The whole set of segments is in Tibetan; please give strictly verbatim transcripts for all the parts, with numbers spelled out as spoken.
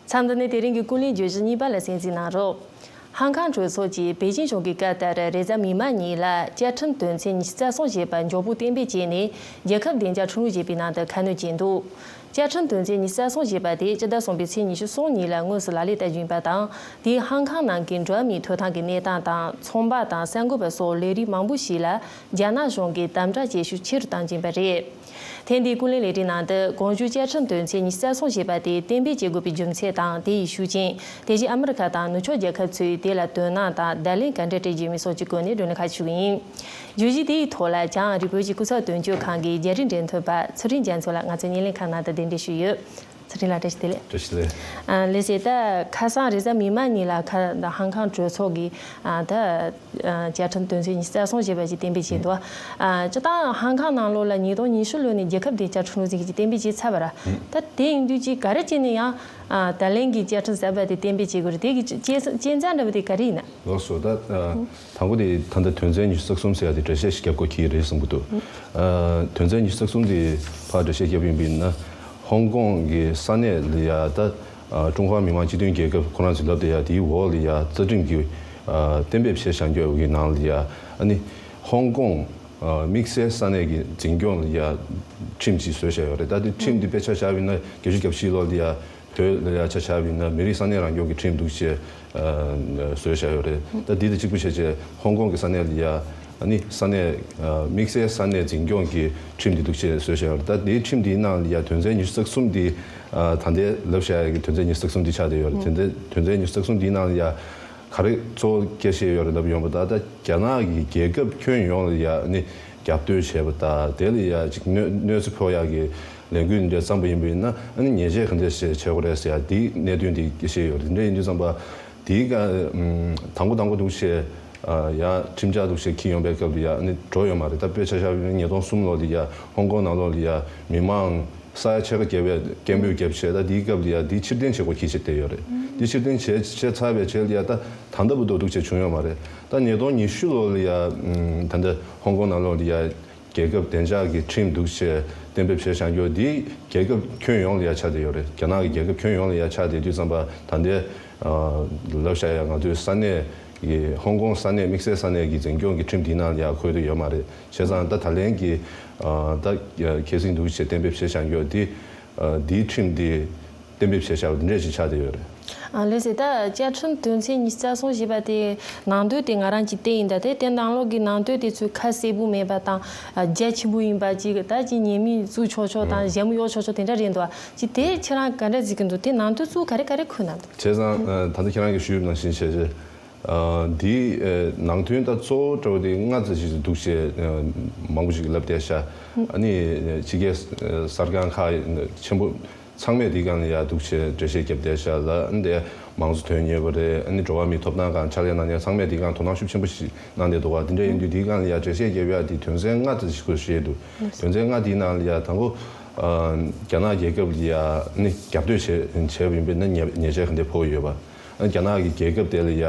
མཚམས་འདི་ནས་དེ་རིང་གི་ཀུན་གླེང་བརྗོད་གཞི་གཉིས་པ་ལ་གསན་གཟིགས་གནང་རོགས། ཧང་ཁང་གྲོས་ཚོགས་ཀྱིས་པེ་ཅིང་གཞུང་གི་བཀའ་ལྟར་རེས་གཟའ་མིག་དམར་ཉིན་ལ་བཅའ་ཁྲིམས་དོན་ཚན་ཉི་ཤུ་རྩ་གསུམ་ཞེས་པ་མགྱོགས་པོ་གཏན་འབེབས་བྱས་ནས། རྒྱལ་ཁབ་བདེ་འཇགས་ཁྲིམས་ལུགས་ཞེས་པའི་ནང་དུ་ཁ་སྣོན་བྱས་འདུག་བཅའ་ཁྲིམས་དོན་ཚན་ཉི་ཤུ་རྩ་གསུམ་ཞེས་པ་དེ་སྤྱི་ཟླ་གསུམ་པའི་ཚེས་ཉི་ཤུ་གསུམ་ཉིན་ལ་དངོས་སུ་ལག་ལེན་བསྟར་བཞིན་པ་དང་། དེས་ཧང་ཁང་ནང་གི་འགྲོ་བ་མིའི་ཐོབ་ཐང་གི་གནས་སྟངས་དང་། ཚོང་པ་དང་གསར་འགོད་པ་སོགས་ལས་རིགས་མང་པོ་ཞིག་ལ་རྒྱ་ནག་གཞུང་གིས་དམ་དྲག་བྱེད་ཤུགས་ཆེ་རུ་གཏང་བཞིན་པ་རེད། ཐེངས་འདིའི་ཀུན་གླེང་ལས་རིམ་ནང་དུ་གོང་ཞུས་བཅའ་ཁྲིམས་དོན་ཚན་ཉི་ཤུ་རྩ་གསུམ་ཞེས་པ་དེ་གཏན་འབེབས་བྱེད་དགོས་པའི་རྒྱུ་མཚན་དང་། དེ་ཡི་ཤུགས་རྐྱེན། དེ་བཞིན་ཨ་མི་རི་ཁ་དང་ནུབ་ཕྱོགས་རྒྱལ་ཁབ་ཚོས་དེ་ལ་དོ་སྣང་དང་བརྡ་ལན་ག་འདྲ་སྤྲད་ཀྱི་ཡོད་མེད་སོགས་ཀྱི་སྐོར་ནས་བགྲོ་གླེང་ཁ་ཞུ་གི་ཡིན། བརྗོད་གཞི་དེའི་ཐོག་ལ་བྱང་ཨ་རིའི་བོད་ཀྱི་སྐུ་ཚབ་དོན་གཅོད་ཁང་གི་རྒྱ་རིགས་འབྲེལ་མཐུད་པ་ཚུལ་ཁྲིམས་རྒྱ་མཚོ་ལགས་ང་ཚོའི་བརྙན་ལེན་ཁང་ནང་དུ་གདན་འདྲེན་ཞུས་ཡོད། ཚུལ་ཁྲིམས་ལགས་བཀྲ་ཤིས་བདེ་ལེགས། བཀྲ་ཤིས་བདེ་ལེགས། ཨ་ལགས་སེ། ད་ཁ་སང་རེས་གཟའ་མིག་དམར་ཉིན་ལ་ཁ་ད་ཧང་ཁང་གྲོས་ཚོགས་ཀྱིས་ཨ་ད་ཨ་བཅའ་ཁྲིམས་དོན་ཚན་ཉི་ཤུ་རྩ་གསུམ་ཞེས་པ་ཞིག་གཏན་འབེབས་བྱས་འདུག་ཨ་སྤྱིར་བཏང་ཧང་ཁང་ནང་ལོགས་ལ་ཉིས་སྟོང་ཉི་ཤུ་ལོ་ནས་རྒྱལ་ཁབ་བདེ་འཇགས་ཁྲིམས་ལུགས་ཟེར་མཁན་ཅིག་གཏན་འབེབས་བྱས་ཚར་བ་ར། ད་དེ་ཡིན་དུས་ཅིག་ག་རེ་བྱས་ནས་ཡང་ཨ་ད་ལན་གྱི་བཅའ་ཁྲིམས་གསར་པ་དེ་གཏན་འབེབས་བྱེད་དགོས་རེད། དེ་གི་རྐྱེན་རྐྱེན་རྩ་འདྲ་བོ་དེ་ག་རེ་ཡིན་ན། ལགས་སོ། ད་ཨ་དང་པོ་དེ་ད་ལྟ་དོན་ཚན་ཉི་ཤུ་རྩ་གསུམ་ཟེར་ཡ་དེ་འགྲེལ་བཤད་ཞིག་རྒྱབ་དགོས་ཀྱི་རེད་བསམ་གྱི་འདུག་ཨ་དོན་ཚན་ཉི་ཤུ་རྩ་གསུམ་དེ་ཕར་འགྲེལ་བཤད་རྒྱབ་ཡིན་པ་ཡིན་ན། ཧོང་ཀོང་གི་ས་གནས་ལ་ཡ་ད་ཨ་ཀྲུང་ཧྭ་མི་དམངས་སྤྱི་མཐུན་རྒྱལ་ཁབ་ཁོ་རང་ཚོའི་ལབ་བསྡད་ཡ་དེའི་འོག་ལ་ཡ་རྩ་ཁྲིམས་ཀྱི་ཨ་གཏན་འབེབས་བྱས་བཞག་རྒྱུ་གི་ནང་ལ་ཡ་ཨ་ནི་ཧོང་ཀོང་ཨ་དམིགས་བསལ་ས་གནས་ཀྱི་འཛིན་སྐྱོང་ལ་ཡ་ཁྲིམས་ཅིག་བཟོས་བཞག་ཡོད་རེད། ད་དེ་ཁྲིམས་དེ་དཔེ་ཆ་བཞག་པ་ཡིན་ན་བརྒྱད་ཅུ་གྱ་བཞི་ལོ་ལ་ཡ་བོད་ལ་ཡ་ཆ་བཞག་པ་ཡིན་ན་མི་རིགས་ས་གནས་རང་སྐྱོང་གི་ཁྲིམས་འདུག་བྱས་ཨ་བཟོས་བཞག་ཡོད་རེད། ད་འདི་དང་གཅིག་པ་བྱས་བྱས་ཧོང་ཀོང་གི་ས་གནས་ལ་ཡ་ཨ་ནི་ས་གནས་ཨ་དམིགས་བསལ་ས་གནས་འཛིན་སྐྱོང་གི་ཁྲིམས་འདི་འདུག་བྱས་བཟོས་བཞག་ཡོད་རེད། ད་འདིའི་ཁྲིམས་འདིའི་ནང་ལ་ཡ་དོན་ཚན་ཉི་ཤུ་རྩ་གསུམ་འདི་ཨ་ད་ལྟའི་ལབ་བཞག་ཡ་གི་དོན་ཚན་ཉི་ཤུ་རྩ་གསུམ་འདི་ཆགས་བསྡད་ཡོད་རེད། དེ་འདྲའི་དོན་ཚན་ཉི་ཤུ་རྩ་གསུམ་འདིའི་ནང་ལ་ཡ་ག་རེ་གཙོ་བོ་སྐྱེད་བཤད་ཡོད་རེད་ལབ་ཡོང་པ་ད་ལྟ་རྒྱ་ནག་གི་རྒྱལ་ཁབ་ཁྱོན་ཡོངས་ལ་ཡ་ཨ་ནི་རྒྱབ་གཏོད་བྱས་པ་དང་དེ་ལ་ཡ་ཅིག་གནོད་གནོད་འཚེ་ཕོག་ཡག་གི་ལས་འགུལ་འདི་འདྲ་བརྩམས་པ་ཡིན་པ་ཡིན་ན་ཨ་ནི་ཉེས་ཆད་ག་འདྲ་ཞིག་བྱེད་དགོས་རེད་ཟེར་ཡ་འདིའི་གནད་དོན་འདི་བཤད་ཡོད་རེད། དེ་འདྲ་ཡིན་དུས་ཙམ་པ་འདིའི་ག་དང་པོ་དང་པོ་འདུག་བྱས་ཡ་ཁྲིམས་འཆར་འདུག་བྱས་འཁྱེར་ཡོང་པའི་སྐབས་ལ་ཡ་ཨ་ནི་འགྲོ་ཡོད་མ་རེད། ད་དཔེ་ཆ་བཞག་པ་ཡིན་ན་ཉིས་སྟོང་གསུམ་ལོ་ལ་ཡ་ཧོང་ཀོང་ནང་ལོགས་ལ་ཡ་མི་མང་ས་ཡ་ཕྱེད་ཀ་བརྒལ་བའི་སྐད་འབོད་བརྒྱབ་བྱས། ད་འདིའི་སྐབས་ལ་ཡ་འདི་ཕྱིར་འཐེན་བྱེད་དགོས་ཀྱི་བྱས་བསྡད་ཡོད་རེད། འདི་ཕྱིར་འཐེན་བྱས་བྱས་ཚར་བའི་རྗེས་ལ་ཡ་ད་ད་ལྟ་བར་དུ་འདུག་བྱས་བྱུང་ཡོད་མ་རེད། ད་ཉིས་སྟོང་ཉི་ཤུ་ལོ་ལ་ཡ་ད་ལྟ་ཧོང་ཀོང་ནང་ལོགས་ལ་ཡ་རྒྱལ་ཁབ་བདེ་འཇགས་ཀྱི་ཁྲིམས་འདུག་བྱས་གཏན་འབེབས་བྱས་བཞག་རྒྱུ་འདི་རྒྱལ་ཁབ་ཁྱོན་ཡོངས་ལ་ཡ་ཆགས་བསྡད་ཡོད་རེད། རྒྱ་ནག་གི་རྒྱལ་ཁབ་ཁྱོན་ཡོངས་ལ་ཡ་ཆགས་བསྡད་དུས་ཙམ་པ་ད་ལྟའི་ལབ་བཞག་ཡ་ང་ཚོའི་ས་གནས་ཀྱི་ཧོང་ཀོང་ས་གནས་དམིགས་བསལ་ས་གནས་ཀྱི་འཛིན་སྐྱོང་གི་ཁྲིམས་འདི་ནང་ལ་ཡ་འཁོད་དུ་ཡོད་མ་རེད། བྱས་ཙང་ད་ད་ལན་གྱི་ཨ་ད་ཁྱད་སྲིད་འདུག་ཅེས་གཏན་འབེབས་བྱས་བཞག་ཡོད་དེ་ཨ་འདིའི་ཁྲིམས་དེ་གཏན་འབེབས་བྱས་བཞག་པ་འདི་འདྲས་ཞིག་ཆགས་བསྡད་ཡོད་རེད། ཨ་ལགས་སེ། ད་བཅའ་ཁྲིམས་དོན་ཚན་ཉི་ཤུ་རྩ་གསུམ་ཞེས་པ་དེ་ནང་དོན་དེ་ང་རང་གཅིག་བལྟས་ཡིན། ད་དེ་དེ་ནང་ལོགས་ཀྱི་ནང་དོན་དེ་ཚོ་ཁ་གསལ་པོ་མེད་པ་དང་རྒྱ་ཆེན་པོ་ཡིན་པ་ཅིག་ད་ཅིག་ཉེས་མིང་བཙུགས་ཆོག་ཆོག་དང་ཞྭ་མོ་གཡོག་ཆོག་ཆོག་དེ་འདྲ་རེད་འདུག་ཅིག་དེ་ཁྱེད་རང་ག་འདྲ་གཟིགས་ཀྱི་འདུག་དེ་ནང་དོན་གཙོ་བོ་ག་རེ་ག་རེ་འཁོད་ན་འདུག་བྱས་ཙང་ད་ལྟ་ཁྱེད་རང་གིས་ཞུས་པ་ནང་བཞིན་བྱས་རྗེས། ཨ་འདིའི་ཨ་ནང་དོན་ད་གཙོ་བོ་འདྲ་བོ་དེ་ལྔ་ཙམ་ཞིག་འདུག་ཅེས་ཨ་མང་པོ་ཞིག་ལབ་བསྡད་ཤག་ཨ་ནི་ཕྱི་རྒྱལ་གསར་ཁང་ཁག་ཆེན་པོ་ཚང་མས་འདིའི་སྒང་ལ་ཡ་འདུག་ཅེས་འགྲེལ་བཤད་བརྒྱབ་བསྡད་ཤག་ལ། ཨ་ནི་དེ་མང་གཙོ་དོན་གཉེར་བ་རེད། ཨ་ནི་འགྲོ་བ་མིའི་ཐོབ་ཐང་སྒང་ཕྱག་ལས་གནང་མཁན་ཚང་མས་འདིའི་སྒང་དོ་སྣང་ཤུགས་ཆེན་པོ་ཞིག་གནང་བསྡད་འདུག་བ། འདི་འདྲ་ཡིན་དུས་འདིའི་སྒང་ལ་ཡ་འགྲེལ་བཤད་བརྒྱབ་ཡ་དེ་དོན་ཚན་ལྔ་ཙམ་ཞིག་བཤད་འདུག་དོན་ཚན་ལྔ་དེའི་ནང་ལ་ཡ་དང་པོ་ཨ་རྒྱ་ནག་རྒྱལ་ཁབ་ལ་ཡ་ཨ་ནི་རྒྱབ་གཏོད་བྱས་བྱས་པ་ཡིན་པས་ན་ཉེས་ཉེས་ཆད་ག་འདྲ་ཕོག་ཡོད་པ། རྒྱ་ནག་གི་རྒྱལ་ཁབ་དེ་ལ་ཡ་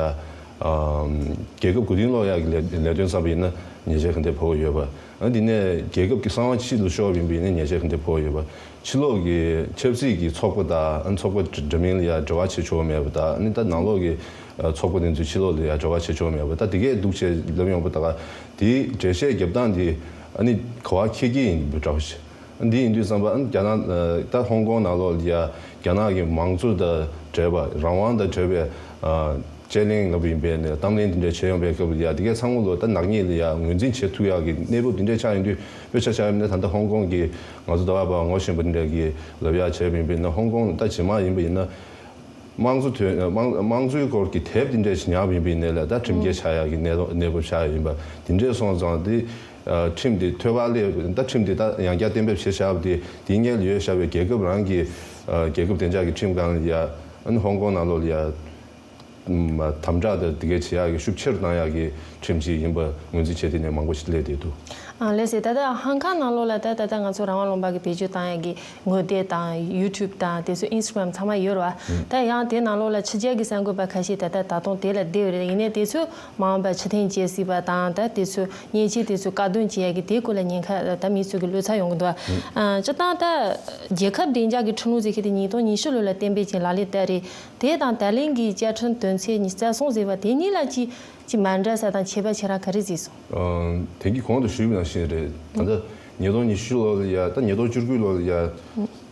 ཨམ་རྒྱལ་ཁབ་མགོ་རྟིང་སློག་ཡག་གི་ལས་ལས་དོན་བསམ་པ་ཡིན་ན་ཉེས་ཆད་ག་འདྲ་ཕོག་ཡོད་པ། ཨ་དེ་ནས་རྒྱལ་ཁབ་ཀྱི་གསང་བ་ཕྱི་ལ་ཤོར་བ་ཡིན་པ་ཡིན་ན་ཉེས་ཆད་ག་འདྲ་ཕོག་ཡོད་པ། ཕྱི་ལོགས་ཀྱི་ཆབ་སྲིད་ཀྱི་ཚོགས་པ་དང་ཨ་ཚོགས་པ་འདྲ་མིན་ལ་ཡ་འབྲེལ་བ་བྱེད་ཆོག་མེད་པ་དང་། ཨ་ནི་ད་ནང་ལོགས་ཀྱི་ཨ་ཚོགས་པ་དེ་ཚོའི་ཕྱི་ལོགས་ལ་ཡ་འབྲེལ་བ་བྱེད་ཆོག་མེད་པ། ད་དེ་གས་འདུག་ཅེས་ལབ་ཡོང་པ་ད་ག་དེའི་འགྲེལ་བཤད་རྒྱབ་སྟངས་དེ་ཨ་ནི་ག་བ་ཁྱེད་ཀྱི་ཡིན་པ་འདྲ་བོ་ཞིག་འདི་ཡིན་དུས་ཙམ་པ་ཨ་ནི་རྒྱ་ནག་ཨ་ད་ཧོང་ཀོང་ནང་ལོགས་ལ་ཡ་རྒྱ་ནག་གི་མང་གཙོ་དང་འབྲེལ་བ་རང་དབང་དང་འབྲེལ་བའི་ཨ་དཔྱད་གླེང་ལབ་པ་ཡིན་པས་ནས་གཏམ་གླེང་འདི་འདྲ་བྱེད་ཡོང་པའི་སྐབས་ལ་ཡ་འདི་གའི་ཚང་མ་ལོ་ད་ནག་ཉེས་ལ་ཡ་ངོས་འཛིན་བྱེད་ཐུབ་ཡག་གི་གནས་བབ་འདི་འདྲ་ཆགས་ཡོང་དུས། དཔེ་ཆ་བཞག་ཡོད་ན་ད་ལྟ་ཧོང་ཀོང་གི་ང་ཚོ་ཟླ་བ་པ་ངོ་ཤེས་པ་འདི་འདྲ་གིས་ལབ་ཡག་བྱས་པ་ཡིན་པས་ན། ཧོང་ཀོང་ད་རྗེས་མ་ཡིན་པ་ཡིན་ན་དམངས་གཙོ་དོན་དམངས་དམངས་གཙོའི་སྐོར་གྱི་དེབ་འདི་འདྲ་ཞིག་ཉར་བ་ཡིན་པ་ཡིན་ནའི་ལ་ད་ཁྲིམས་འགལ་ཆགས་ཡག་གི་གནས་གནས་བབ་ཆགས་ཡག་ཡིན་པ་འདི་འདྲས་སོང་ཙང་དེ། ཨ་ཁྲིམས་དེ་ཐོལ་པ་སླེབས། ད་ཁྲིམས་དེ་ད་ཡང་བསྐྱར་གཏན་འབེབས་བྱས་བཞག་པ་དེ་དེའི་སྔོན་ལ་ཡོད་བཞག་པའི་རྒྱལ་ཁབ་རང་གི་ཨ་རྒྱལ་ཁབ་བདེ་འཇགས་ཀྱི་ཁྲིམས་སྒང་ལ་ཡ་ཨ་ནི་ཧོང་ཀོང་ནང་ལོགས་ལ་ཡ་ཨམ་དམ་དྲག་དང་དེ་གའི་བྱེད་ཡག་གི་ཤུགས་ཆེ་རུ་བཏང་ཡག་གི་ཁྲིམས་ཅིག་ཡིན་པ་ངོས་འཛིན་བྱས་དེ་ནས་མང་པོ་ཞིག་སླེབས་བསྡད་འདུག་ཨ་ལགས་སེ། ད་ལྟ་ཧང་ཀང་ནང་ལོགས་ལ་ད་ད་ལྟ་ང་ཚོ་རང་དབང་ལུང་པ་གི་བེད་སྤྱོད་བཏང་ཡ་གི་ངོ་དེབ་དང་ཡུ་ཊུབ་དང་དེ་ཚོ་ཨིན་སི་ཊ་གྷི་རམ་ཚང་མ་ཡོད་རེད་བ། ད་ཡང་དེ་ནང་ལོགས་ལ་ཕྱི་རྒྱལ་གི་གསར་འགོད་པ་ཁ་ཤས་ད་ལྟ་ད་དུང་དེ་ལ་བསྡད་ཡོད་རེད། ཡིན་ནའི་དེ་ཚོ་མ་འོངས་པར་ཕྱིར་འཐེན་བྱེད་སྲིད་པ་དང་ད་དེ་ཚོ་མཉེན་ཆས་དེ་ཚོ་བཀག་སྡོམ་བྱེད་ཡ་གི་དེའི་སྐོར་ལ་ཉེན་ཁ་ད་མི་ཚོ་གི་བློ་འཚབ་ཡོང་གི་འདུག་ཨ་སྤྱིར་བཏང་ད་རྒྱལ་ཁབ་བདེ་འཇགས་ཀྱི་ཁྲིམས་ལུགས་ཟེར་མཁན་དེ་ཉིས་སྟོང་ཉི་ཤུ་ལོ་ལ་གཏན་འབེབས་བྱས་ལག་ལེན་བསྟར་རེད། དེ་དང་ད་ལན་གྱི་བཅའ་ཁྲིམས་དོན་ཚན་ཉི་ཤུ་རྩ་གསུམ་ཟེར་བ་དེ་གཉིས་ལ་ཅི་ཅི་མ་འདྲ་ས་དང་ཁྱད་པར་ཁྱེད་རང་ག་རེ་གཟིགས་སོང་། ཨ། དེང་གི་གོང་དུ་ཞུས་པ་ནང་བཞིན་རེད། ད་ལྟ་ཉིས་སྟོང་ཉི་ཤུ་ལོ་ལ་ཡ་ད་ཉིས་སྟོང་བཅུ་དགུ་ལོ་ལ་ཡ། ཨ།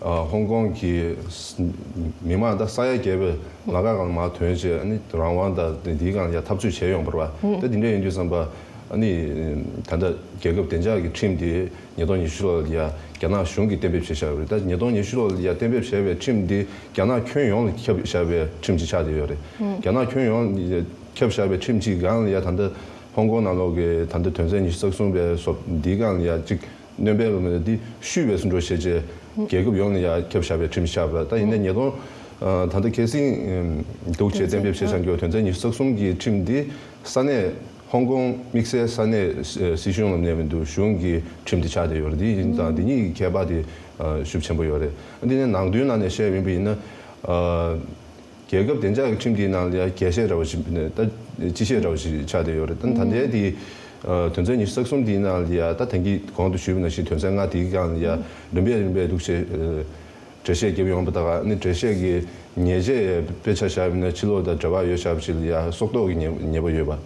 ཧོང་ཀོང་གི་མི་མང་ད་ས་ཡ་བརྒལ་བའི་ལམ་ཁ་སྒང་ལ་མར་ཐོན་བྱས། ཨ་ནི་རང་དབང་དང་དེའི་སྒང་ལ་ཡ་འཐབ་རྩོད་བྱས་ཡོང་བ་རེད་བ། ད་དེ་འདྲ་ཡིན་དུས་ཙམ་པ་ཨ་ནི་ད་ལྟ་རྒྱལ་ཁབ་བདེ་འཇགས་ཀྱི་ཁྲིམས་དེ་ཉིས་སྟོང་ཉི་ཤུ་ལོ་ལ་ཡ་རྒྱ་ནག་གཞུང་གིས་གཏན་འབེབས་བྱས་བཞག་ཡོད་རེད། ད་ཉིས་སྟོང་ཉི་ཤུ་ལོ་ལ་ཡ་གཏན་འབེབས་བྱས་པའི་ཁྲིམས་དེ་རྒྱ་ནག་ཁྱོན་ཡོངས་ལ་ཁྱབ་བཞག་པའི་ཁྲིམས་ཅིག་ཆགས་བསྡད་ཡོད་རེད། རྒྱ་ནག་ཁྱོན་ཡོངས་ཁྱབ་བཞག་པའི་ཁྲིམས་གཅིག་སྒང་ལ་ཡ་ད་ལྟ་ཧོང་ཀོང་ནང་ལོགས་ཀྱི་ད་ལྟ་དོན་ཚན་ཉི་ཤུ་རྩ་གསུམ་པའི་སོ་འདིའི་སྒང་ལ་ཡ་གཅིག་སྣོན་པའི་ལམ་ནས་འདི་བཤུས་པའི་བཟོ་འདྲ་བྱས་རྗེས་རྒྱལ་ཁབ་ཡོངས་ལ་ཡ་ཁྱབ་བཞག་པའི་ཁྲིམས་ཤིག་ཆགས་པ་རེད། ད་ཡིན་ནའི་ཉིས་སྟོང་ད་ལྟ་ཁ་སང་འདུག་བྱས་གཏན་འབེབས་བྱས་བཞག་རྒྱུ་དོན་ཚན་ཉི་ཤུ་རྩ་གསུམ་གྱི་ཁྲིམས་འདི་ས་གནས་ཧོང་ཀོང་དམིགས་བསལ་ས་གནས་སྲིད་གཞུང་ལ་མནན་མི་འདུག་གཞུང་གི་ཁྲིམས་འདི་ཆགས་བསྡད་ཡོད་རེད། འདི་ཡིན་དང་འདི་གཉིས་ཀྱི་ཁྱད་པར་དེ་ཤུགས་ཆེན་པོ་ཡོད་རེད། འདི་ནི་ནང་དོན་ནང་ནས་བཤད་ཡིན་པ་ཡིན་ན། རྒྱལ་ཁབ་བདེ་འཇགས་ཀྱི་ཁྲིམས་དེའི་ནང་ལ་ཡང་རྒྱས་བཤད་འདྲ་བ་ཞིག་ད་སྤྱི་བཤད་འདྲ་བ་ཞིག་ཆགས་བསྡད་ཡོད་རེད། ད་ད་ལྟའི་དེ་དོན་ཚན་ཉི་ཤུ་རྩ་གསུམ་དེའི་ནང་ལ་ཡང་ད་ཐེངས་ཀྱི་གོང་དུ་ཞུས་པ་ནང་བཞིན་དོན་ཚན་ལྔ་དེའི་སྒང་ལ་ཡང་རིམ་པས་རིམ་པས་འདུག་བྱས་འགྲེལ་བཤད་བརྒྱབ་ཡོང་བ་དང་། ཨ་ནི་འགྲེལ་བཤད་ཀྱི་ཉེས་ཆད་དཔེ་ཆ་བཞག་པ་ཡིན་ན་ཕྱི་ལོགས་དང་འབྲེལ་བ་ཡོད་བཞག་པ་ཞིག་ལ་ཡང་སྲོག་ཐོག་གི་ཉེས་ཉེས་པ་ཡོད་པ།